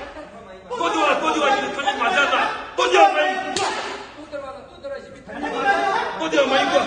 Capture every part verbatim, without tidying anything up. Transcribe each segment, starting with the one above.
ལྟོ་རྒྱུ་བ་ལ་ལྟོ་རྒྱུ་བ་ཞིག་ནི་ཐ་སྙད་མ་བྱ་ན། ལྟོ་རྒྱུ་བ་མ་ཡིན། ལྟོ་རྒྱུ་བ་ལ་ལྟོ་རྒྱུ་བ་ཞིག་ནི་ཐ་སྙད་མ་ཡིན་གོ། ལྟོ་རྒྱུ་བ་མ་ཡིན་གོ།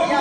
ཨ།